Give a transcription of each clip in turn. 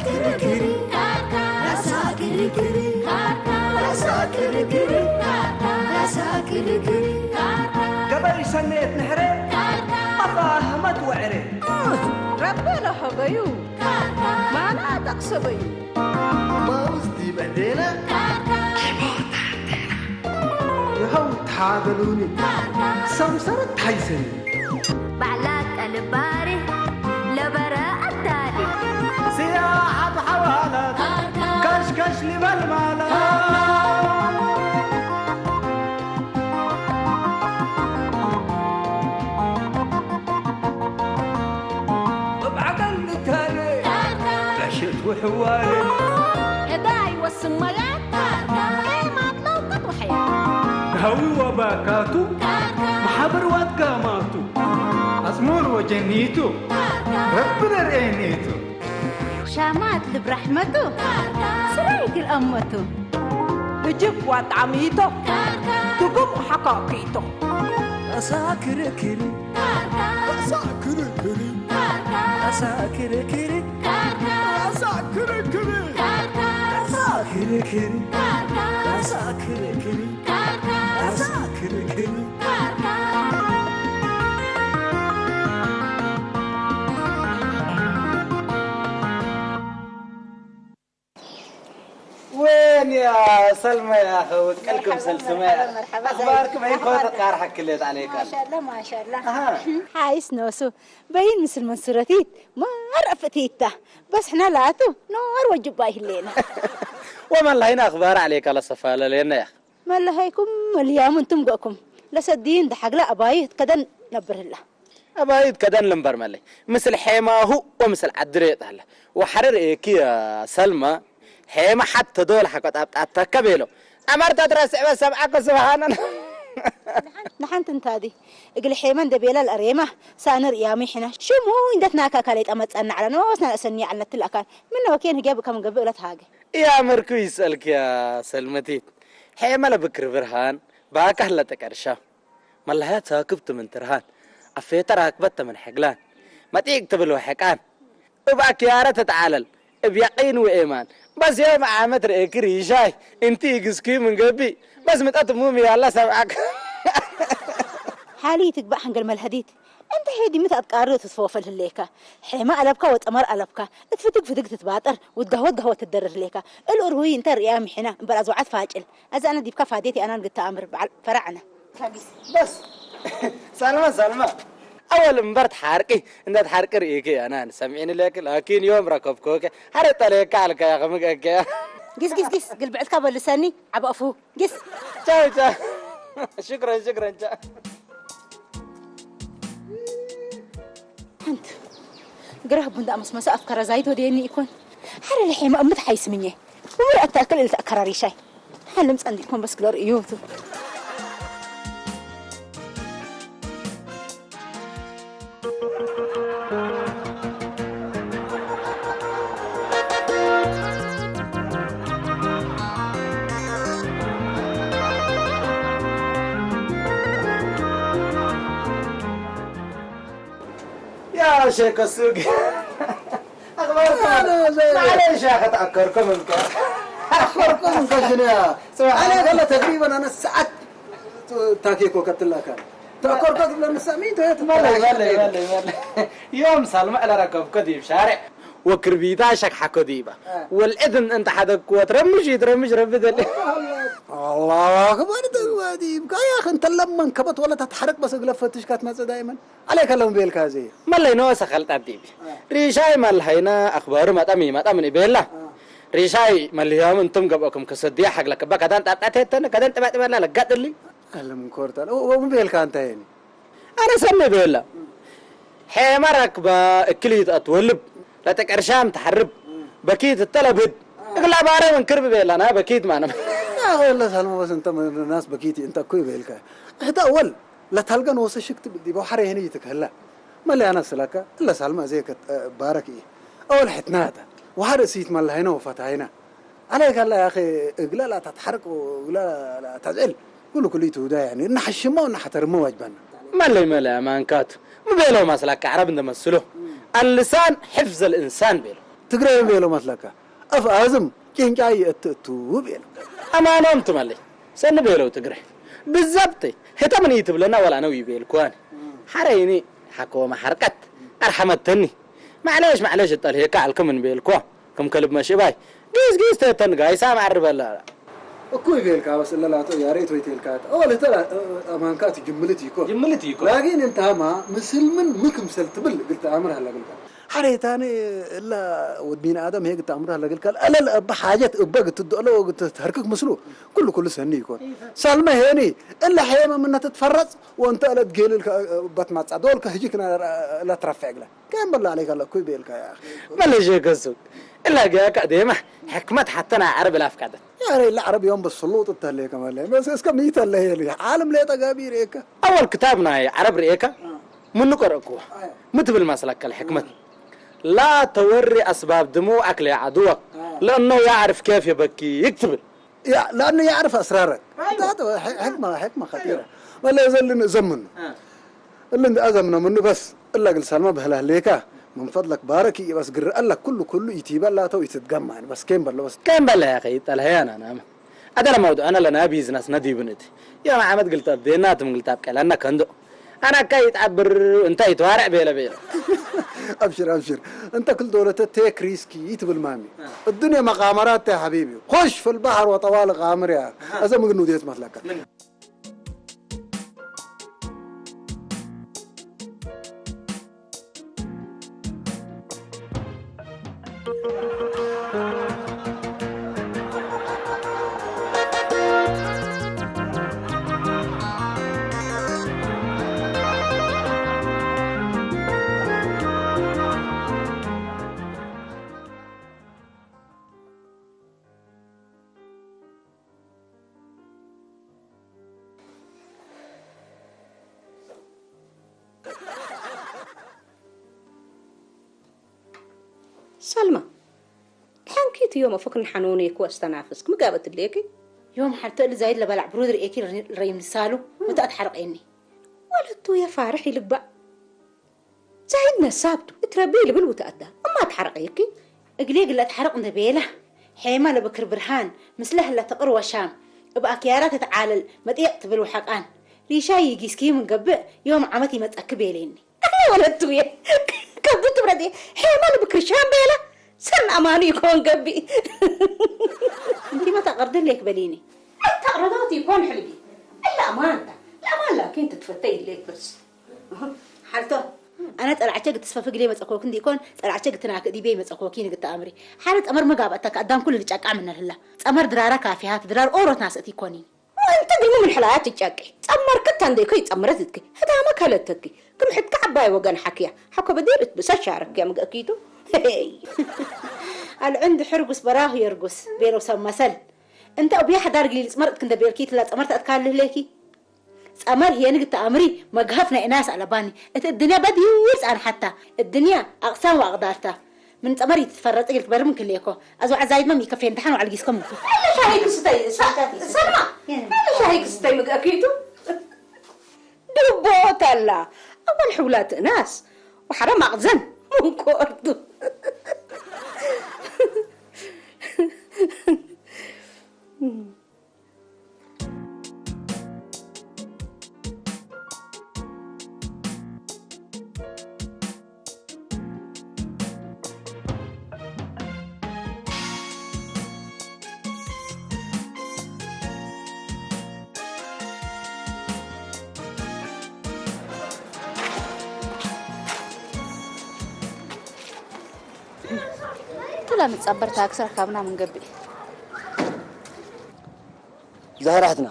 ክርክር፣ ራሳ ክርክር፣ ራሳ ክርክር፣ ራሳ ክርክር። ገበይ ሰነየት ንሕረ፣ ኣፋ ህመት ወዕረ። ረበ ለሀበዩ፣ ማና ጠቅሰበዩ። ማውዝ ዲበ ዴና፣ ይኸው ተሓገሉኒ፣ ሰምሰረት ታይሰኒ። ባዕላ ቀልባሪ ለበረ ኣዳሊ። ስያ ሓብ ሓዋላት፣ ጋሽ ጋሽ ሊበል ማለት። እብ ዓቀል ንታነ፣ ጋሸት ወሕዋረ። እዳይ ወስመያ፣ ኤማት ለውቀት ወሐያ። ሃዊ ወባካቱ፣ መሓበር ዋት ጋማቱ። ኣጽሙር ወጀኒቱ፣ ረቢ ነርኤኒቱ። ሻማት ልብ ራሕመቱ፣ ስራይ ግል ኣመቱ። እጅብ ዋጣሚቶ፣ ትጉም ሓካኪቶ። ኣሳ ክርክሪ፣ ኣሳ ክርክሪ፣ ኣሳ ክርክሪ፣ ኣሳ ክርክሪ፣ ኣሳ ክርክሪ፣ ኣሳ ክርክሪ፣ ኣሳ ክርክሪ። وين يا سلمى يا أخي؟ وكلكم سلسمة يا أخي. مرحبا، مرحبا. أخبارك؟ ما يكون تقارحك كليت عليك. ما شاء الله، ما شاء الله. أها. حايس نوسو. بين مثل من سرتيت. ما عرفتيتا. بس احنا لاتو. نور وجبا هلينا. ومن لهينا أخبار عليك على صفا لنا يا أخي. መለሀይኩም መልያሙ እንቱም ገእኩም ለሰዲን ደሓግላ ኣባይ ከደን ነብርህላ። ኣባይ ከደን ልንበር መለይ ምስል ሔማሁ ወምስል ዓድሬ ጣለ ወሓረር ኤኪ ሰልማ ሔማ ሓት ተዶል ሓቆጣብጣተከ ቤሎ ኣማርታ ትረስዕበ ሰብዓከ ስብሃነን ንሓንቲ እንታዲ እግል ሔመ እንደ ቤላ ለኣሬማ ሳንር ያሚ ሕና ሽሙ እንደት ናካ ካሌጣ መጻና ዓላ ነዋስና ለእሰኒ ዓልነት ለኣካል ምነ ወኬን ህገብ ከም ገብእ እለት ሃገ ያምርኩ ይስአልክ ያ ሰልመቲት ሔመ ለብክር ብርሃን ባካህ ለጠቀርሻ መላህያ ታክብት ምን ትርሃን ኣፌተ ራክበት ተምን ሕግላን መጢቅ ትብል ወሐቃን እብ ኣክያረ ትትዓለል እብ ያቂን ወኤማን በስ ዮም ዓመት ርእክር ይሻይ እንቲ ይግስኩ ምን ገቢ በስ ምጠት ሙም ያላ ሰብዓክ ሓሊ ትግባእ ሕንገል መልሀዲት እንተ ሄዲምት ኣትቃሪ ትትፈወፈል ህሌካ ሔማ ኣለብካ ወጠመር ኣለብካ እትፍትግ ፍትግ ትትባጠር ውድጋህወ ድጋህወ ትደርር ህሌካ እልኡ ርሁይ እንተ ርእያ ምሒና እምበር ኣዝዋዓት ፋጭል ኣዛ ኣነ ዲብካ ፋዴት ኣናን ግታ ኣምር በዓል ፈራዕነ በስ ሳልማ ሳልማ ኣወል እምበር ትሓርቂ እንደ ትሓርቂ ርእይኪ ኣናን ሰሚዕኒ ለክ ላኪን ዮም ረከብኮከ ሓረ ጠለየካ ኣልካ ከምገከያ ጊስ ጊስ ጊስ ግልብዕትካ በልሰኒ ዓባእፉ ጊስ ቻው ቻው ሽክረን ሽክረን ቻው ሓንቲ ግራህ ቡንዳ ኣመስመሰ ኣፍከረ ዛይዶ ደየኒ ይኮን ሓደ ልሒማ እምት ሓይስምኘ እምር ኣታክል እልት ኣከራሪሻይ ሓልም ጸንዲልኩም በስ ክለር እዩ ቱ يا شيخ السوق اخباركم معليش يا اخي تاخركم انت اخركم انت شنو يا انا والله تقريبا انا الساعه تاكيكو كتلاكا تاخركم لما سميت يا تمالي مالي مالي مالي يوم سالم على ركب كدي بشارع ወክርቢታ ሸክሓኮ ዲባ ወልዕት እንተ ሓደግክዎ ትረምሽ ይትረምሽ ረቢ ደሊ الله اكبر دغوادي بكايا خنت لمن كبت ولا تتحرك بس اقلب فتش كات ما دائما عليك لهم بيل كازي መለይ ነወሰ ኸልጣት ዲቢ ሪሻይ መልሃይና ኣኽባሩ መጠም ይመጠም ንቤላ ሪሻይ መልያም እንቱም ገብኦኩም ከሰድያ ሓግለከባ ከዳን ጣጣቴተነ ከደን ጥባጥበላ ለጋጥሊ ألم كورتان ومبيل كانتين ኣነ ሰኒ ብህላ ሔማ ራክባ እክሊት ኣትወልብ ለተቀርሻም ተሓርብ በኪት እተለብህድ እግላ ባረ ምን ክርብ ቤላና በኪት ማነም لا سالمو بس انت الناس بكيتي انت كوي بيلك حتى اول لا تلقى نوسه شكت بدي بحر هنا يتكهلا ما اللي انا سلكه الا سالمه زيك بارك ايه اول حتناتا وهذا سيت ما اللي هنا وفات هنا عليك الله يا اخي اقلا لا تتحرك ولا تزعل كل كليته ده يعني ان حشمه وان حترمه واجبنا ملي ملي امانكات مبيلو مسلك عرب انت مسلو اللسان حفظ الانسان بيلو ትግራይ ቤሎ መስለካ ኣፍ ኣዝም ጭንጫ ይእትእቱ ቤሎ ኣማኖም ትመለይ ሰኒ ቤሎ ትግራይ ብዛብተ ሄታ ምን ይትብለና ወላ ነው ይቤልኳን ሓረይኒ ሓኮ ማሓርቀት ኣርሓመተኒ ማዕለሽ ማዕለሽ እጠልሄካ ኣልኩም እንቤልኳ ከም ከልብ መሽባይ ጊዝ ጊዝ ተተን ጋይሳ ማዕርበላ እኩይ ቤልካ በስ እለላቶ ያሬት ወይ ቴልካት ኦል ህተ ኣማንካት ጅምልት ይኮ ጅምልት ይኮ ላጊን እንታማ ምስልምን ምክምሰል ትብል ግልተ ኣምር ሃላ ግልካ ሓሬታኒ እላ ወዲን ኣደም ሄግ ተኣምር ሃላ ግልካ እለል እባ ሓጀት እባ ግትደሎ ግትህርክክ ምስሉ ኩሉ ኩሉ ሰኒ ይኮን ሳልመ ሄኒ እላ ሄመ ምነ ትትፈረጽ ወንተ እለት ጌልል በት ማጻ ዶልከ ህጂ ክና እላ ትረፍዕ ግላ كم بالله عليك الله كوي بيلك يا اخي ملا جي قصو الا جاك ديما حكمت حتى انا عرب الافكار يا ري العرب يوم بالسلوط التهلي كمان بس اسكم يتهلي عالم ليه تقابير هيك اول كتابنا يا عرب ريكا من نقر اكو متبل مسلك الحكمت لا توري اسباب دموعك لعدوك لانه يعرف كيف يبكي يكتب لانه يعرف اسرارك حكمه حكمه خطيره ولا يزل زمن اللي انت ازمنا منه بس الا قل سلمى بهلا ليكا من فضلك بارك يبس قر الله كله كله يتيب الله تو يتتجمع بس كين بلا بس كين بلا يا اخي طلع هي انا نعم هذا لما ودعنا لنا بيزنس ندي بنتي يا محمد قلت ابدينا تم قلت ابقى لنا كندو انا كاي تعبر انت يتوارع بيلا بيلا ابشر ابشر انت كل دولة تيك ريسكي يتبل مامي الدنيا مغامرات يا حبيبي خش في البحر وطوال غامر يا هذا من قنوديت مثلك ሰልማ፣ ሓንኪት እዮም ኣፎክን ሓኖነ እኮ ኣስተናፍስክ ምጋበት ለኪ ዮም ሓልተ እል ዛይድ ለባላዕ ብሩድ ርእኪ ረይም ልሳሉ ወተኣት ሓርቀኒ ወለቱ የፋርሕ ይልባእ ዛይድ ነሳብቱ እትረቢ ልብል ውተኣዳ እማ ትሓርቀይኪ እግሌ ግላ ትሓርቅ እንደ ቤላ ሔማ ለበክር ብርሃን ምስለ ህላ ተቅር ወሻም እብ ኣክያራ ተተዓለል መጥየቅ ትብል ውሓቃን ሪሻይ ይጊስኪ ምንገብእ ዮም ዓመት ይመጸኪ ቤሌኒ። ኣነ ወለቱ እየ። ከብዱ ትብረት እየ። ሔማ ልብክርሻን ቤላ ሰን ኣማኑ ይኮን ገቢ። እንቲ መታ ቀርደል ሌክ በሊኒ። ኣታ ቅረዶት ይኮን ሕልጊ። እላ ኣማንታ። ለማን ላኪን ትትፈተ ይሌክ በስ። ሓልቶ ኣነ ጸላዕቸ ግትስፈፍ ግሌ መጸኮክ እንዲ ይኮን ጸላዕቸ ግትናክ ዲቤ መጸኮኪ ንግት ኣምሪ። ሓረ ጸመር መጋባእታ ከኣዳም ኩሉ ልጫቃ ምነልህላ። ጸመር ድራራ ካፊሃት ድራር ኦሮት ናስእት ይኮኒ። እንተ ግልሙ ምን ሕላያት ትጫቂ ጸመርክ ታንደይኮ ይጸምረት እትኪ ህዳመ ከለተኪ ክም ሕድካ ዓባይ ወገን ሓክያ ሓኮ በዴር እትብሰ ሻረክያ ምግእኪቱ ኣልዕንድ ሕርጉስ በራሁ የርጉስ ቤሎ ሰብ መሰል እንተ እብያ ሓዳር ግሊል ጽመርት ክንደ ቤልኪ ትላ ጸመርት ኣትካልህ ለኪ ጸመር ህየንግ ተኣምሪ መግሃፍ ናይ እናስ ኣለባኒ እቲ እድንያ በዲር ጻንሓታ እድንያ ኣቕሳም ወኣቕዳርታ ምን ጸመር ይትፈረጽ ግልክ በርም ክሌኮ ኣዝዋ ዓዛይድመም ይከፌን ደሓን ዋዕል ጊስከም እኮ ኣለ ሻሂ ክስተይ ሰልማ ኣለ ሻሂ ክስተይ ምግእኪቱ ድቦት ኣላ ኣዋል ሕውላት እናስ ወሓረ ማቕዘን ምንቆርቱ ትላ ንጸበር ታክሲ ረካብና ምንገብእ ዛህራትና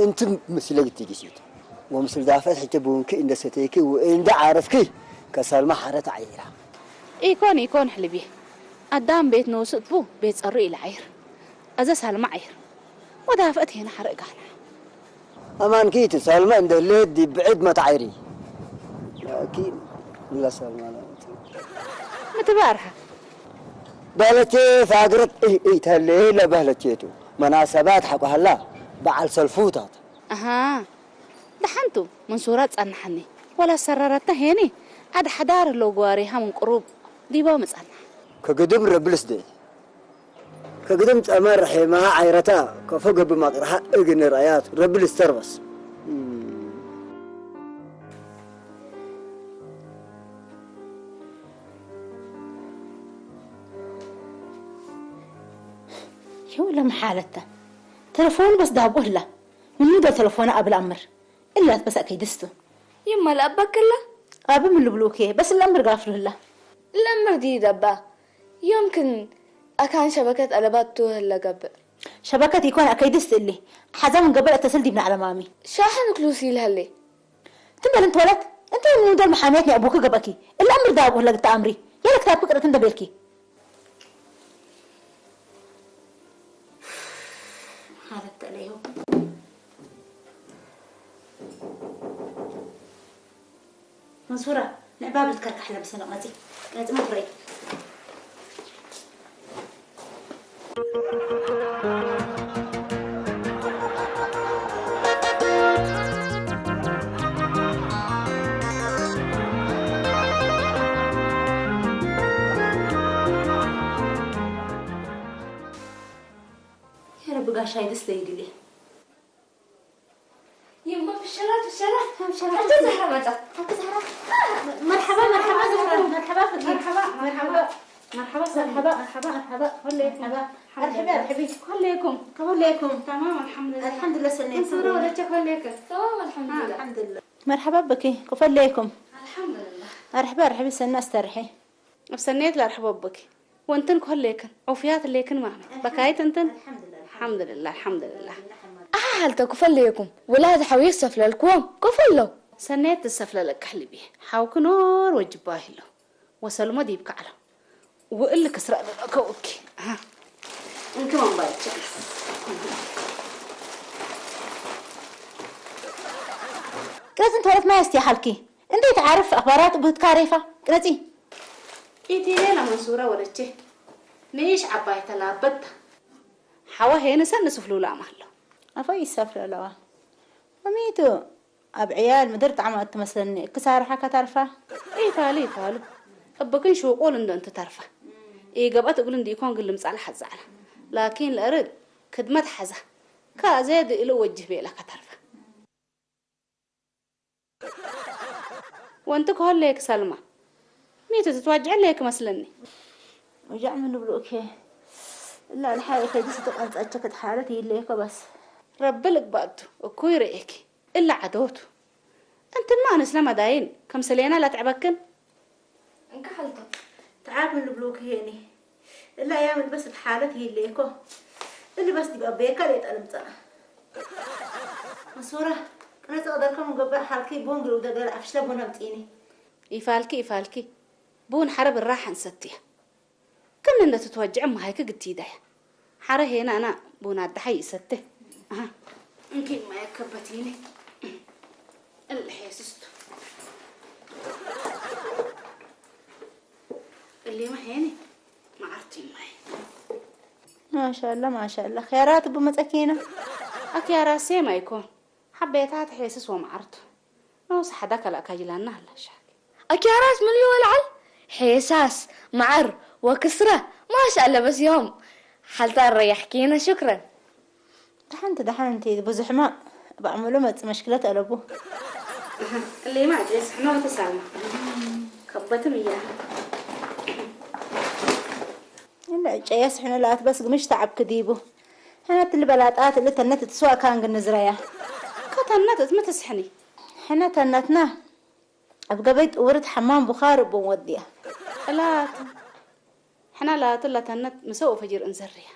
እንትን ምስለ ግትጊሲት ወምስል ዳፈት ሕጂ ቡንኪ እንደ ሰተይኪ ወእንደ ዓረፍኪ ከሳልማ ሓረት ዓይራ ኢኮን ኢኮን ሕልቢ ኣዳም ቤት ንውስጥቡ ቤት ጸሩ ኢለ ዓይር ኣዘ ሳልማ ዓይር ወዳፈት ሄና ሓረ እጋና ኣማንኪ ትሳልማ እንደ ሌት ዲ ብዕድ መታዓይሪ ላኪን ላሳልማ ምትባርሓ በህለቼ ፋግረት እህ እህ ተሌ ለበህለቼቱ መናሰባት ሓቆሃላ በዓል ሰልፉታት ኣሃ ደሓንቱ ምን ሱራ ጸንሓኒ ወላ ሰራራታ ሄኒ ኣድ ሓዳር ሎ ጓሪሃ ምን ቅሩብ ዲባ ምጸንሓ ከግድም ረብልስ ደይ። ከግድም ጸመር ሔማ ዓይረታ ከፈ ገብ ማቅረሃ እግን ራያት ረብልስ ተርበስ። ይኸው ለመሓለተ ተለፎን በስ ዳቦ ህላ ምኑ ደ ተለፎን ኣብ ለኣምር እላት በሳእ ከይድስቱ ይማ ለኣባክላ ኣብ ምን ልብሉኬ በስ ለምር ጋፍሉ ህላ ለምር ዲደባ يمكن ኣካን ሸበከት ኣለባት ትወህለ ገብእ ሸበከት ይኮን ከይድስት እሊ ሓዛ ምን ገበል እተስል ዲብና ዓለማሚ ሻሕን ክሉስ ይልሃለይ ትንበል እንተወለት እንታይ ምን ደል መሓመየት ናይ ኣቦኪ ገበኪ እላ እምር ዳብ ወላ ግታ ኣምሪ የለ ክታብ ቅርት እንደበልኪ ሓለት ተለዩ መንሱራ ንዕባብል ከርካሕ ለብሰ ነቐጺ ነጽመት ረይ የረቢ ጋሻይ ደስ ዘይድል ይማ ብሸራት ብሸራት ብሸራት ሓንቲ ዛህራ መጻት ሓንቲ ዛህራ መርሓባ መርሓባ ዛህራ መርሓባ ፍትሒ መርሓባ መርሓባ መርሓባ መርሓባ መርሓባ መርሓባ ሆለይ መርሓባ ኣርሕቢ ኣርሕቢ ኮሌኩም ከመለይኩም تمام الحمد لله ኣልሓምዱሊላህ ሰነይ منصورة ولدك ኮሌክ تمام الحمد لله ኣልሓምዱሊላህ መርሓባ ብኪ ክፈለይኩም الحمد لله ኣርሕቢ ኣርሕቢ ሰና ኣስተርሒ ኣብ ሰነየት ለርሕቦ ብኪ ወንትን ኮሌክን ዑፍያት ሌክን ማሚ በካይት እንትን الحمد لله الحمد لله ኣሓ ሓልተ ክፈለየኩም ወላዲ ሓውየ ሰፍለልክዎም ከፈሎ ሰነየት ትሰፍለለካ ሕልቢ ሓውኪ ኖር ወጅባ ሂሎ ወሰልሞ ዲብካ ዓሎ ውእል ክስራ ከውኪ እንኪ መንባይቻ ቅረፂ እንተወለት ማይ ኣስትያ ሓልኪ እንዴት ዓርፍ ኣኽባራት ብህትካ ሬፋ ቅረፂ ኢቲ ሌላ መንሱራ ወለቼ ንኢሽ ዓባይ ተላበታ ሓዋ ሄንሰን ንስፍሉላ ማሎ ኣፈ ይሰፍለለዋ ወሚቱ ኣብ ዕያል ምድር ጣዕማ እትመስለኒ ክሳርሓ ከተርፋ ይፋሉ ይፋሉ እብክን ሽቁል እንዶ እንትተርፋ ኢገባት እግሉ እንዲኢኮን ግን ልምጻል ሓዛዕላ ላኪን ለእርግ ክድመት ሓዛ ካዘ ድእሉ ወጅህ ቤላ ከተርፋ ወንቲ ከሆለየ ክሰልማ ሚቱ ትትዋጅዐለየ ክመስለኒ وجع من بلوكي لا الحقيقة دي ستقنطة كتحالة يليكو بس ረቢ ልግባእቱ እኩይ ርእየኪ እላ ዓደወቱ እንትማ ኣንስለ መዳይን ከም ሰሌና ላትዕበክን እንካ ሓልቶ تعاب من بلوكي هيني إلا يا من بس تحالة يليكو اللي بس دي بقى بيكا ليت ألمتنا منصورة أنا تقدر كم مقبل حالكي بونجل ودقل عفش لبونا متيني ይፋልኪ ይፋልኪ ቡን ሓረ ብራሕ እንሰትያ ክም እንደ ትትወጅዐ መሃይክ ግትይዳያ ሓረ ሄና ኣና ቡን ኣዳሓይ ይሰተ እንኪ ማየ ከበትይኒ እልሕ የስስቱ እሌማ ሄኒ መዓርቲ ማይ ማሻላ ማሻላ ኸያራት ብመፀኪና ኣክያራሴ ማይኮን ሓበየታ ተሐስስ ወመዓርቱ ኖስ ሓዳ ከላእካ ጅላና ሃላ ሻክ ኣኪያራስ ምን ይወልዓል ሔሳስ መዓር ወክስረ ማሻ ለበስዮም ሓልታ ረያሕኪነ ሽክረን ደሓንቲ ደሓንቲ ብዙሕ ማእ ብዕምሉ መፅ መሽክለት ኣለቡ እሌማ ጀስ ሕኖ ተሳማ ከበትም እያ ጨየስ ሕኖ ላት በስ ግምሽ ተዓብክ ዲቡ ሕነት ልበላጣት ልተነት ትስዋ ካን ግንዝረያ ከተነት እትምትስሕኒ ሕነ ተነትና ኣብ ገበይ ጥውርት ሓማም ቡኻር እቦም ወድያ እላት ሕና ላትን ላተነት ምሰው ፈጅር እንሰርያ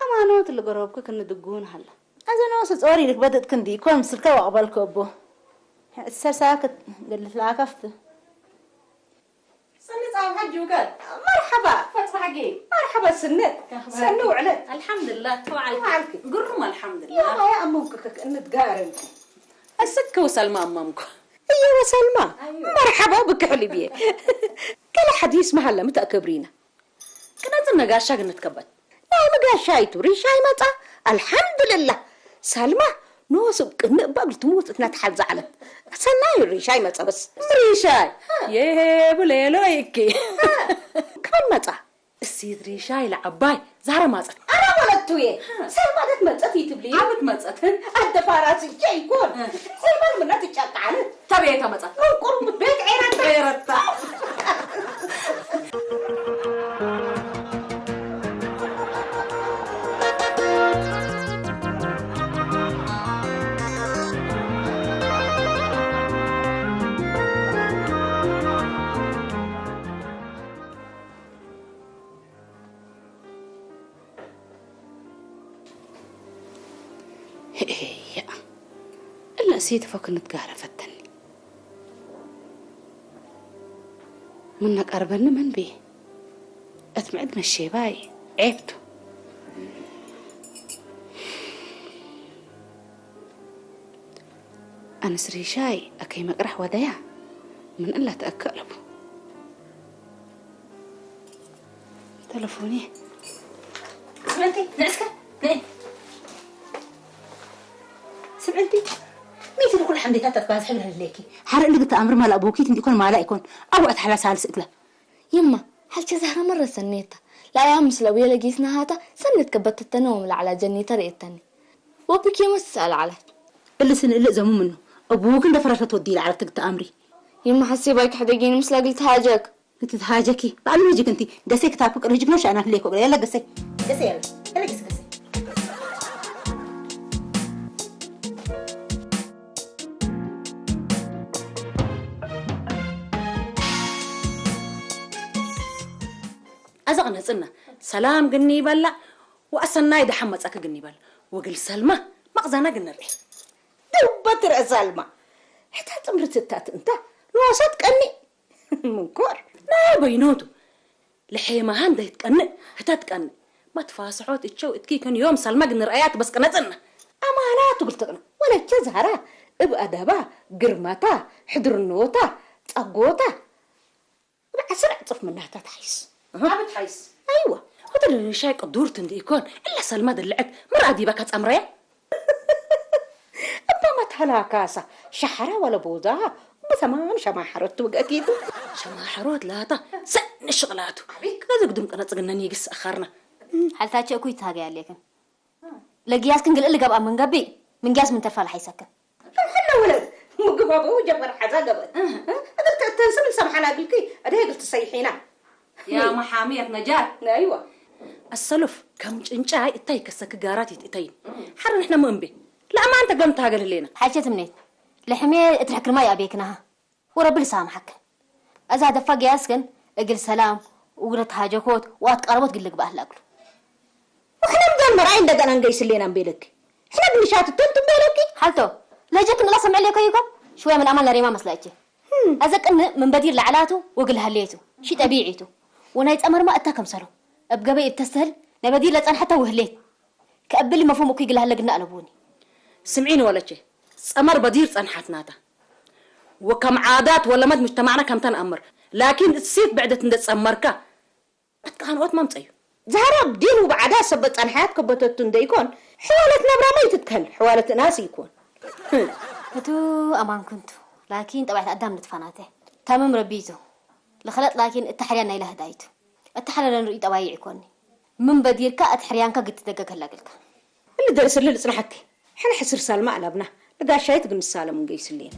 ኣማኖት ልገረብኩ ክንድጉን ሃላ ኣዘ ነወስ ጾር ይልክ በደት ክንዲ ኮን ምስልከ ወቅበልከ እቦ እሰር ሳክት ግልት ላከፍት ሰኒ ጻው ሓጂ ውገል መርሓባ ፈጽ ሓጊ መርሓባ ስነት ሰኒ ውዕለት ኣልሓምዱላ ተባዓልኪ ተባዓልኪ ግሩም ኣልሓምዱላ ያማ ያእመምኩ እንድትጋረንኩ እስክ ወሰልማ ኣማምኩ እየ ወሰልማ መርሓባ ብክሕሊ ብየ ገለ ሓዲስ መሃላ ምተእከብሪና ክነጽ ነጋሻ ግንትከበት ናይ መጋሻ ይቱ ሪሻ ይመጻ ኣልሓምዱልላ ሳልማ ኖስ ቅንእ ባብል ትሞት እትና ተሓል ዘዓለት ሰናይ ሪሻ ይመጻ በስ ሪሻይ የቡሌሎ ይኪ ክበል መጻ ሲድሪ ሻይ ለዓባይ ዛህራ ማጸት። ኣና በለቱ እየ። ሰብ ማለት መጸት ይትብሊ። ኣበት መጸት። ኣደፋራስ እጀ ይኮን። እ። ሰብ ማለት ምና ትጫቃዓን። ተበየ ተመጸት። ቁርቁር ቤት ዔረታ። ዔረታ። እያ እላ ሴት ፈክንት ጋር ፈተኒ ምነቀርበኒ መን ቤ እትምዕድ መሼባይ ዔብቱ ኣንስሪሻይ ኣከይ መቅራሕ ወደያ ምን እላ ተኣከለቡ ተለፎኒ ስምዕንቲ ንዕስከ ንዒ ስምዕንቲ ሚእቲ ንኩሉ ሓምዴታት ኣትባዝሒ ብለለይኪ ሓረ እንድግቲ ኣምሪ ማላ ቦኪት እንዲኮን ማላ ይኮን ኣዋዕት ሓላ ሳልስ እግላ ይማ ሓልቸ ዛህራ መረ ሰኔታ ላያ ምስለ ውየለ ጊስና ሃታ ሰነት ከበተተነ ወም ላዕላ ጀኒተ ርእየተኒ ወብክ የመስስ ኣልዓላት እልስን እልእ ዘሙ ምኑ እቡውክ እንደ ፈረፈት ወዲ ይልዓለት ትግቲ ኣምሪ ይማ ሓሲባይ ክሕደጊን ምስለ ግልቲ ሃጀክ ንትትሃጀኪ ባዕሉ መጅክ እንቲ ገሴ ክታብ ፍቅር ህጅክ ነው ሻና ፍሌኮ የለ ገሴ ገሴ የለ የለ ገሴ ገሴ ኣዛ ቅነጽና ሰላም ግኒ ይበላ ወኣሰናይ ደሓን መጻኪ ግኒ ይበላ ወግል ሰልማ መቕዛና ግንርኤ ድበትር እዛልማ ሕታ ጥምርትታት እንታ ንዋሳት ቀኒ ምንኮር ናይ በይኖቱ ለሐየማሃን ደይትቀንእ ህታ ትቀንእ መትፋስሖት እቸው እትኪ ከን ዮም ሳልማ ግንርኣያት በስ ቅነጽና ኣማና ትብል ትቅነ ወለቸ ዛራ እብ ኣደባ ግርማታ ሕድርኖታ ጸጎታ እብ ዓስር ዕጽፍ ምናታ ትሓይስ ኣበት ሓይስ ኣይዋ ወተደ ሻይ ቅዱርት እንዲ ኢኮን እላ ሳልማ ደልዐት መርኣ ዲባ ካጻምረያ እባ መታላ ካሳ ሸሓራ ወለ ቦዛ እባ ተማም ሸማሓረት ትውገኪቱ ሸማሓሮት ላታ ሰኒ ሽቕላቱ ከዝግድም ቅነጽግነን ይግስ ኣኻርና ሓልታቸ እኩይ ታገያ ኣለክን ለጊያስ ክንግልእል ገብ ኣመንገቢ ምንጊያስ ምን ተርፋ ለሓይሰክን ሕነ ወለድ ምግባበው ጀበር ሓዛ ገበር እግር ተእተንስን ሰምሓና ግልኪ ኣደ እግር ትሰይሒና ያ መሓምየት ነጃት ኣይዋ ኣሰሉፍ ከም ጭንጫይ እታይ ከሰክ ጋራት ይትእተይን ሓረ ንሕና ምእምቤ ለእማን ተገምታ ሀገል ህሌና ሓቸት እምኔት ለሕሜ እትረክርማ ይኣቤክናሃ ወረብል ሳምሓክን እዛ ደፋ ገያስክን እግል ሰላም ውግረት ሃጀኮት ዋት ቀረቦት ግልግባህ ላግሉ ወሕነ ምዳን መርኣይ እንደገና እንገይስሌና እምቤለክ ሕነ ግንሻት እተን ትምቤለኪ ሓልቶ ለጀክ ንላ ሰምዕልዮ ከይኮ ሽወያ ምን ኣማል ነሬማ መስላእቼ ኣዘቅን ምን በዲር ለዓላቱ ወግል ሃሌቱ ሺ ጠቢዒቱ ወናይ ጸመርማ እታ ከምሰሎ እብ ገበይ እተስተህል ናይ በዲር ለጸንሐታ ውህሌት ከእብል መፎም እኩይ ግል ሃለግና ኣለቡኒ ስምዒን ወለቼ ጸመር በዲር ጸንሓት ናታ ወከም ዓዳት ወለመት ምጅተማዕና ከምታ ንኣምር ላኪን እሴት ብዕደት እንደ ጸመርካ ኣትቃንኦት ማምጸዩ ዛህራ ብዲን ውብዓዳ ሰበት ጸንሓያት ከበተቱ እንደ ይኮን ሕዋለት ነብራ መይትትከል ሕዋለት እናስ ይኮን እቱ ኣማን ኩንቱ ላኪን ጠባዕት ኣዳም ንትፋናተ ታምም ረቢቱ ለኸለጥ ላኪን እተሕርያን ናይ ላህዳይቱ እተሓለለን ርኢ ጠባይዕ ይኮኒ ምን በዲርካ እትሕርያንካ ግትደገ ከላግልካ እሊ ደርስሊ ልጽናሓኪ ሕነ ሕስር ሳልማ ኣላብና ንጋሻይት ግን ሳለም እንገይስሌና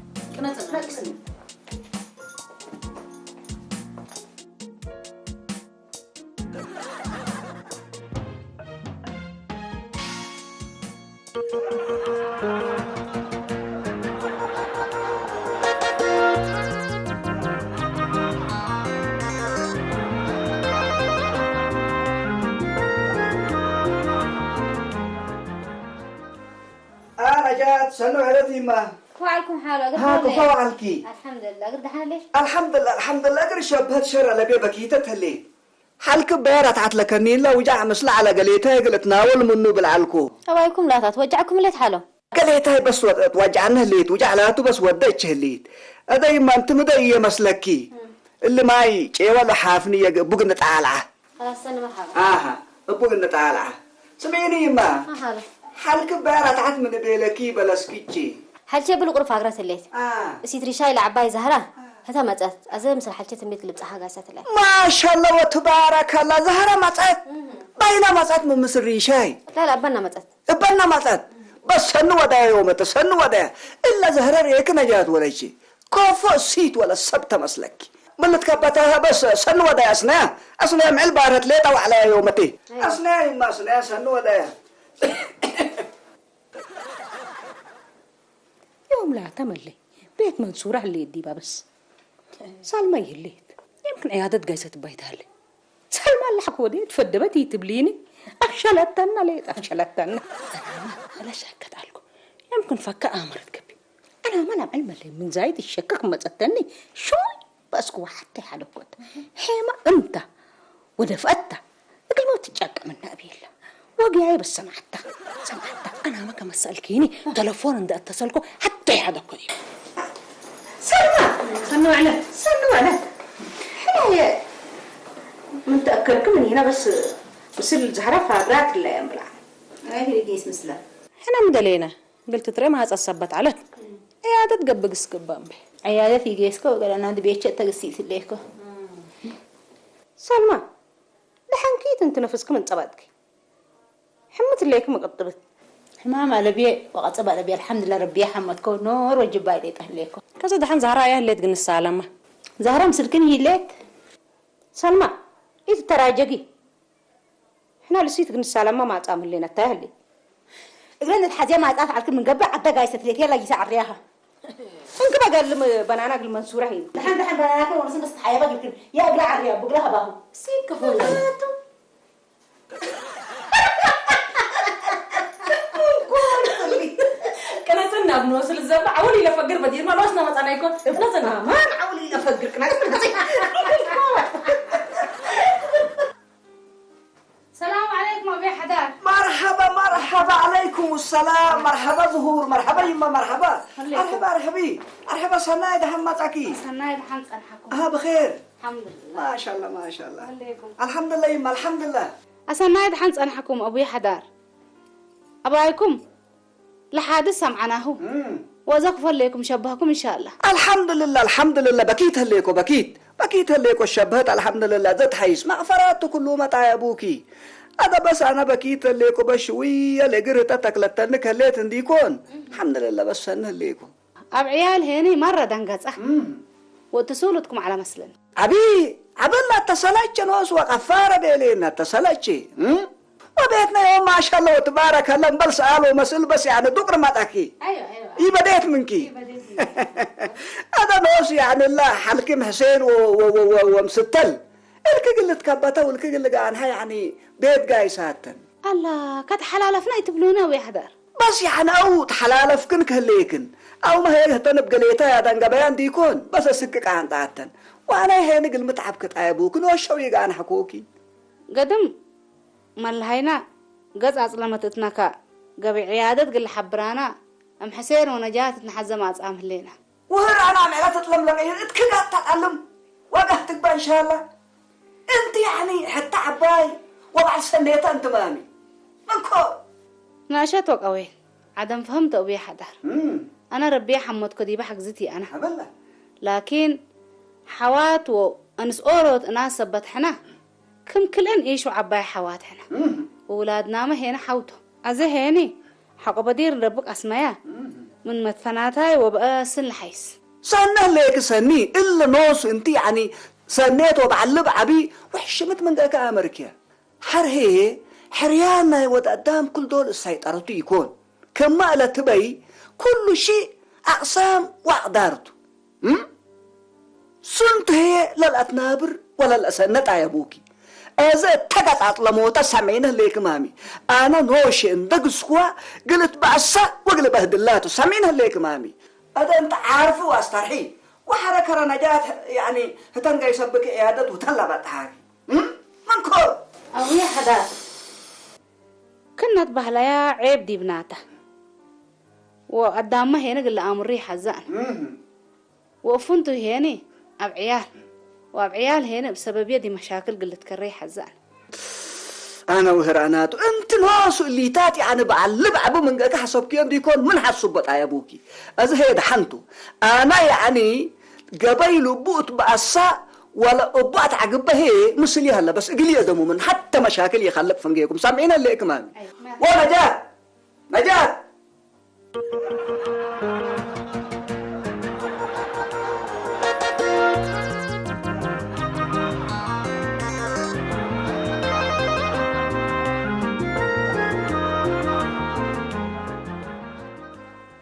ኣነጃት ሰኖ ሄረት ይማ ዋልኩም ሓሎ ሃ ክፋ ዋልኪ ኣልሓምዱላ ግርዳሓን ኣለሽ ኣልሓምዱላ ኣልሓምዱላ እግር ሸብሀት ሸራ ለቤ በኪተት ህሌ ሓልክ በያር ኣትዓት ለከኒላ ውጃዕ ምስላ ዓላ ገሌታይ እግል እትናወል ምኑ ብልዓልኩ። ኣባይኩም ላታት ወጃዕኩም ሌት ሓሎ። ገሌታይ በስ ወጃዕነ ህሌት ውጃዕ ላቱ በስ ወደ እች ህሌት። እደይማ እንት ምደ እየ መስለኪ። እሊ ማይ ጬወ ለሓፍኒ የግ እቡግ ንጣልዓ። ኣሃ እቡግ ንጣልዓ። ስሚዒኒ ይማ። ሓልክ በያር ኣትዓት ምን ቤለኪ በለስኪቺ። ሓልቼ ብልቁር ፋግረት ህሌት። እሲት ሪሻይ ለዓባይ ዛህራ። እታ መጸት ኣዘ ምስል ሓልቸት እምቤት ልብጻ ሓጋሳት ላይ ማሻላ ወትባረካላ። ዛህራ መጸት ባይና መጸት ምምስል ሪሻይ ላላ ኣባና መጸት እበና መጸት በስ ሰኒ ወዳያ የውመተ ሰኒ ወዳያ እላ ዘህረር የክ ነጃት ወለቺ ኮፎ ሲት ወለ ሰብ ተመስለኪ ምልት ከበታ በስ ሰኒ ወዳያ ኣስነያ ኣስነያ ምዕል ባረት ሌጣ ዋዕላያ የውመቴ ኣስነያ ይማ ኣስነያ ሰኒ ወዳያ يوم لا تملي بيت منصورة اللي يدي بابس ሳልማ ይህልየት የምክን ዕያደት ጋይሰት ባይታለ ሳልማ ኣላሕክ ወደ ትፈደበት ይትብሊኒ ኣፍሸለተና ለየት ኣፍሸለተና ኣናማ ኣላ ሸከት ኣልኩ የምክን ፈካ ኣመረት ገቢ ኣናማ ናብ ዕልመለይ ምን ዛይት ይሸከክ መጸተኒ ሾይ በስኩዋ ሓተይ ሓደኮት ሄማ እምታ ወደፍአታ እግል ሞት ትጫቀምና እቤላ ወጊያይ በሰማዕታ ሰማዕታ አናማ ከመሰልኪኒ ተለፎን እንደ እተሰልኩ ሓተይ ሓደኮ እዩ ሰልማ ሰኑ ዕለ ሰኑ ዕለ ሕናየ ምን ተአከልክ ምን ኢና በስ ምስል ዝሕረፍ ኣብራት ላ የምብላ ኣይህልጊስ ምስላ ሕና ምደለይና ግልትትሬ ማህፀ ሰበት ዓለት ዕያደት ገብግስ ግባ እምበ ዕያደት ይጌስኮ ገለና ድቤቸ ተግሲት ትሌኮ ሰልማ ደሓንኪ ትንትነፍስኪ ምን ጸባጥኪ ሕምት ሌኪ መቀጥብት ሕማም ኣለብየ ወቀጸብ ኣለብየ ኣልሓምዱላ ረብየ ሓመትኮ ኖር ወጅባ ኢለ ጠህሌኮ ከዚ ደሓን ዛህራ እያ ህሌት ግን ንሳለማ ዛህራ ምስልክን ይሌት ሰልማ ኢትተራጀጊ ሕና ልሲት ግን ሳላማ ማጻ ምሌና ታህሊ እግረን ንትሓዝያ ማጻ ፍዓልክን ምን ገብር ዓዳ ጋይ ሰትሌት የላ ጊሳ ዓርያኻ እንክ በገልም በናና ግል መንሱራ ሂን ደሓን ደሓን በናና ከ ወርስን በስ ተሓየባ ግልክን ያ እግራ ዓርያ ብግራ ሃባኹ ሲክ ፎይ ቅነጽና ብንወስል ዘባ ዓውል ኢለ ፈግር በዲርማ ንወስና መጻና ይኮን ቅነጽና ማን ዓውል ኢለ ፈግር ቅነጽና ሰላም ዓለይኩም ኣበይ ሓዳር መርሓባ መርሓባ ዓለይኩም ሰላም መርሓባ ዝሁር መርሓባ ይማ መርሓባ ኣርሕባ ኣርሕቢ ኣርሕባ ሰናይ ደሓን መጻኪ ሰናይ ደሓን ጸንሓኩም ኣሃ ብኼር ማሻላ ማሻላ ኣልሓምዱላ ይማ ኣልሓምዱላ ኣሰናይ ድሓን ጸናሕኩም ኣቡይ ሓዳር ኣባይኩም ለሓድስ ሰምዓናሁ ወዘ ክፈለይኩም ሸባህኩም እንሻላ ኣልሓምዱልላ ኣልሓምዱልላ በኪት ህሌኮ በኪት በኪት ህሌኮ ሸብህት ኣልሓምዱልላ ዘትሓይስ መቕፈራቱ ኩሉ መጣይ ኣቡኪ ኣደ በስ ኣነ በኪት ህሌኮ በሽውየ ለግር ህጠ ተክለተኒ ከሌት እንዲኮን ኣልሓምዱልላ በሰኒ ህሌኮ ኣብ ዕያል ሄኒ ማራ ዳንጋጻ ወትሱሉትኩም ዓላ መስለን። ዓቢ ዓበላ ተሰላቸ ኖስ ወቀፋረ ቤሌና ተሰላቸ ወቤትና ዮም ማሻላ ወትባረከላ እምበል ሰኣል ወመስል በስ ያነ ዱቅር ማጣኪ ይበዴት ምንኪ ኣደ ኖስ ያንላ ሓልኪም ሕሴን ወምስተል እልክ ግልት ከበተ ውልክ ግል ጋንሃ ያኒ ቤት ጋይ ሳተን ኣላ ከተሓላለፍና ይትብሉና ወይ ሓዳር بس يعني أو تحلالف كن كهليكن أو ما هي هتن بقليتا يا دان قبيان ديكون بس أسك قان تاتن وأنا هين قل متعب كتايبو كن وشو يقان حكوكي قدم ملهينا قز أصلمت اتنكا قبي عيادت قل حبرانا أم حسين ونجات نحزم أصام هلينا وهر أنا معلت تلملقين اتكقات تتعلم وقهتك بقى إن شاء الله انت يعني حتى عباي وبعد سنيت انت مامي منكو ناشط وقوي عدم فهمت أبي حدار أنا ربي حمد كدي بحق زتي أنا حبلا لكن حوات وأنس أوروت أنا سبت حنا كم كلن إيشو عباي حوات حنا وولادنا ما هنا حوتو أزهيني حق بدير ربك أسمايا من مدفناتاي وبأسن الحيس ሰነህ ሌክ ሰኒ እለ ኖሱ እንቲ ያኒ ሰኔት ወበዓልብ ዓቢ ውሕሽምት መንገእከ ኣመርክያ። ሐርሄ ሕርያን ናይ ወድ ኣዳም ክል ዶል እሳይጠረቱ ኢኮን። ከማ እለ ትበይ ኩሉ ሺእ ኣቅሳም ወኣቅዳርቱ። ስንቱ ህየ ለልአትናብር ወለልአሰነጥ ኣየቡኪ። እዘ እተገጣጥለሞተ ሰሚዕነ ህሌክ ማሚ። ኣነ ኖሼ እንደ ግስኩዋ ግልት ባእሳ ወግል በህድላቱ ሰሚዕነ ህሌክ ማሚ። እደ እንተ ዓርፊ ዋስተርሒ ወሐረ ከረ ነጃት ያኒ ህተን ገይሰብክ ዕያደት ውተላ በጣሃሪ። መንኮ። ኣውየ ሐዳር ክነት ባህላያ ዔብ ዲብናታ ወአዳማ ሄነ ግለ ኣምሪ ሐዛን። ወእፉንቱ ሄኒ ኣብ ዕያል ወኣብ ዕያል ሄኒ እብ ሰበብየ ዲመሻክል ግልትከሬ ሐዛን። ኣነ ውህራናቱ እንቲ ኖሱ እሊታት ያኒ በዓል ልብዓቡ ምንገከ ሐሰብክዮ እንዲኮን ምን ሐሱቦ ጣየቡኪ። እዚ ሄድ ሐንቱ ኣነ ያኒ ገበይ ልቡእ ትበኣሳ ወላ እባ ተዓግበ ሄ ምስል ይሃለ በስ እግል የዘሙምን ሓተ መሻክል ይኻለቅ ፈንገየኩም ሳምዒና ለእክማን። ነጃት ነጃት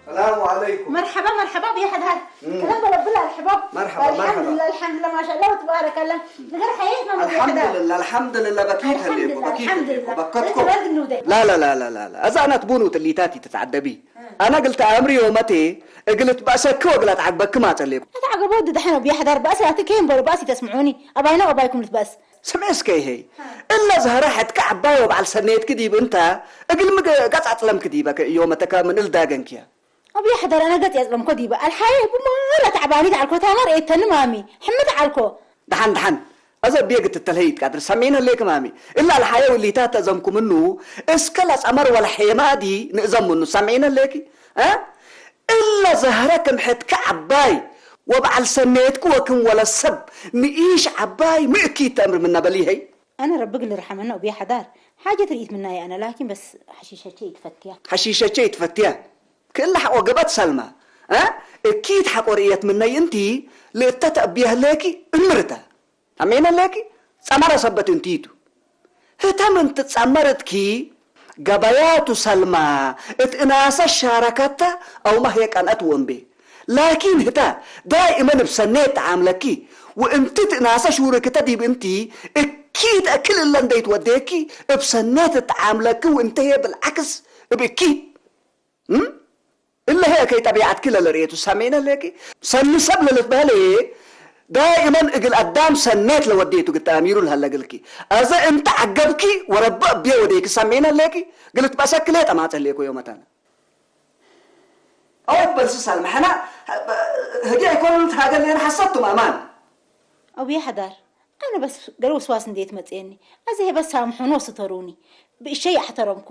ሰላም ዓለይኩም። መርሓባ መርሓባ ብያ ሓዳር። ከመይ በለ ብላ ኣልሕቦ። መርሓባ መርሓባ። ኣልሓምዱላ ኣልሓምዱላ ማሻላ ወትባረከላ። ነገር ሓየት ማማ ብያ ሓዳር። ኣልሓምዱላ ኣልሓምዱላ በኪት ህሌኮ በኪት ህሌኮ በከትኮ። لا لا لا لا لا እዛ ናት ቡኑ ትሊታት ይትትዓደቢ። ኣና ግልተ ኣምሪ ዮመቴ እግልት ባእሰኪ ወግላት ዓግበኪ ማጸሌኩ። ኣታ ዓገቦ ድድሓን ብያ ሓዳር ባእሲ ኣቲ ከየም በሎ ባእሲ ተስምዑኒ። ኣባይና ኣባይኩም ልትባእስ። ስምዒ እስከ ይሄይ። እለ ዝህረ ሕትካ ዓባይ ወበዓል ሰነየትኪ ዲብ እንተ እግል ምገ- ገጽ ኣጽለምኪ ዲበ ከ እዮ መተካ ምን እል ዳገንኪያ። ኣብያ ሕደር ኣነ ገጽ የጽለምኮ ዲበ ኣልሓየ ህቡ ማራ ተዕባኒት ዓልኮ ታማር ኤተኒ ማሚ። ሕምት ዓልኮ። ደሓን ደሓን። እዘ ቤግ ትተልሀይ ይትቃድር ሰሜን ህሌክ ማሚ። እላ ኣልሓየ ውሊታ ተዘምኩምኑ እስከ ለጸመር ወለ ሔማዲ ንእዘምኑ ሰሜን ህሌኪ። እ? እለ ዘህረ ክም ሕትካ ዓባይ ወበዓል ሰነየትኪ ወክም ወለ ሰብ ንኢሽ ዓባይ ምእኪ ተእምር ምነበል ይሀይ። ኣነ ረቢ ግል ርሓመና ኡብያ ሓዳር ሓጀት ርኢት ምናየ ኣነ ላኪን በስ ሓሺሸቼ ይትፈትያ። ሓሺሸቼ ይትፈትያ። ክእላ ሓቆ ገበት ሰልማ። እ? እኪት ሓቆ ርእየት ምነይ እንቲ ልእተ ተእብየህለኪ እምርተ። ኣሜነለኪ ጸመረ ሰበት እንቲቱ። ህተም እንት ጸመርትኪ ገበያቱ ሰልማ እት እናሰ ሻረከተ ኣውማ ህየ ቀንአት ወንቤ። ላኪን ህተ ዳይመን እብ ሰኔት ተዓምለኪ ወእንቲ ትእናሰ ሹርክተ ዲብ እንቲ እኪት እክል እለ እንደ ይትወዴኪ እብ ሰኔት ተዓምለኪ ወእንቲ ህየ ብልዓክስ እብ እኪት እም? እለ ህየ ከይ ጠቢዓትኪ ለለርእየቱ ሰሜነ ሌኪ ሰኒ ሰብ ለልትበህለ ዳይመን እግል ኣዳም ሰኔት ለወዴቱ ግተኣሚሩ ለሀለግልኪ። ኣዘ እንቲ ዓገብኪ ወረበ እብየ ወዴኪ ሰሜነ ሌኪ ግልትበሰኪ ሌ ጠማጸ ሌኮ ዮመታነ። ኣወት በልሲ ሳልመሐና ህዲ ኣይኮኑን ትሃገለየን ሓሰብቱም ኣማን። ኣቡየ ሓዳር ኣነ በስ ገለ ወስዋስ እንዴት መጽየኒ ኣዘ ሄበስ ሳምሑን ወስተሩኒ ብእሸይ ኣሕተረምኮ።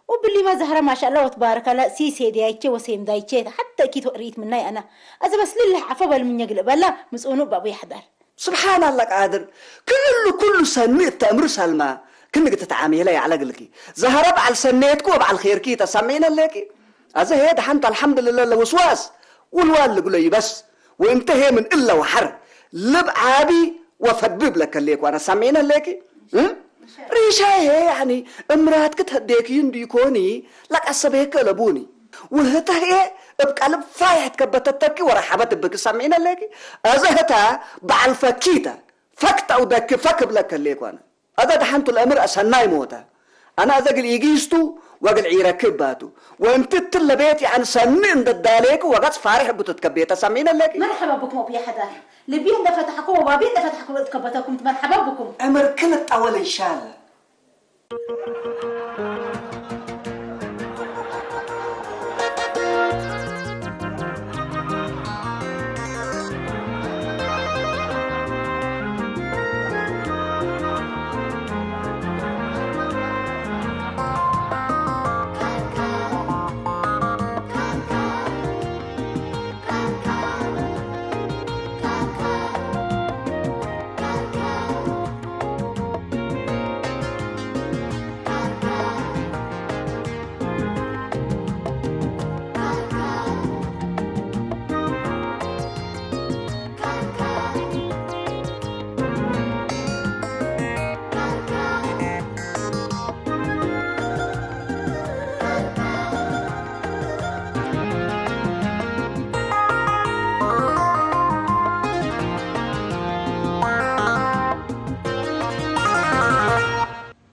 ወብሊማ ዛህራ ማሻላ ወትባረካላ ሲሴ ዲያይቼ ወሴም ዳይቼ ሓተ እኪት ርኢት ምናይ ኣና ኣዘ በስ ልልሕ ዓፈ በልምኘ ግልእ በላ ምጽኡኑ ባቡየ ሓዳር። ስብሓን ኣላ ቃድር ክእሉ ኩሉ ሰኒ እተእምሩ ሰልማ ክንግ ትተዓሚለ ያዕለግልኪ። ዛህረ በዓል ሰነየትኪ ወበዓል ኼርኪ ተሰሜነ ሌኪ። ኣዘ ሄ ደሓንት ኣልሓምድልላ ለውስዋስ ውልዋል ልግሎ ይበስ ወእንተ ሄ ምን እለ ወሓር ልብ ዓቢ ወፈድብብ ለከሌኩ ኣነ ሰሜነ ሌኪ። እ? ሪሻ ሄ ያኒ እምራትኪ ተዴክዩ እንዲኮኒ ለቀሰቤከ ለቡኒ ውህተ ሄ እብ ቀልብ ፋይሕ ትከበተተኪ ወረሓበት እብኪ ሰሜነ ሌኪ። ኣዘ ህታ በዓል ፈኪተ ፈክት ኣውደኪ ፈክ እብለከ ሌኩ ኣነ። ኣዘ ደሓንቱ ለእምር ኣሰናይ ሞተ። ኣነ ኣዘ ግል ኢጊስቱ ወግል ዒረኪ እባቱ። ወእንቲ እትለ ቤት ያዕን ሰኒ እንደዳሌኪ ወገጽ ፋሪሕ እቡ ትትከቤተ ሰሚነ ሌኪ። መርሐባ ብኩም ኣቡየ ሓዳር። ልቢ እንደፈታሕኩ ወባቢ እንደፈታሕኩ እትከበተኩም መርሐባ ብኩም። ዕምርኪ ልጣወል እንሻላ።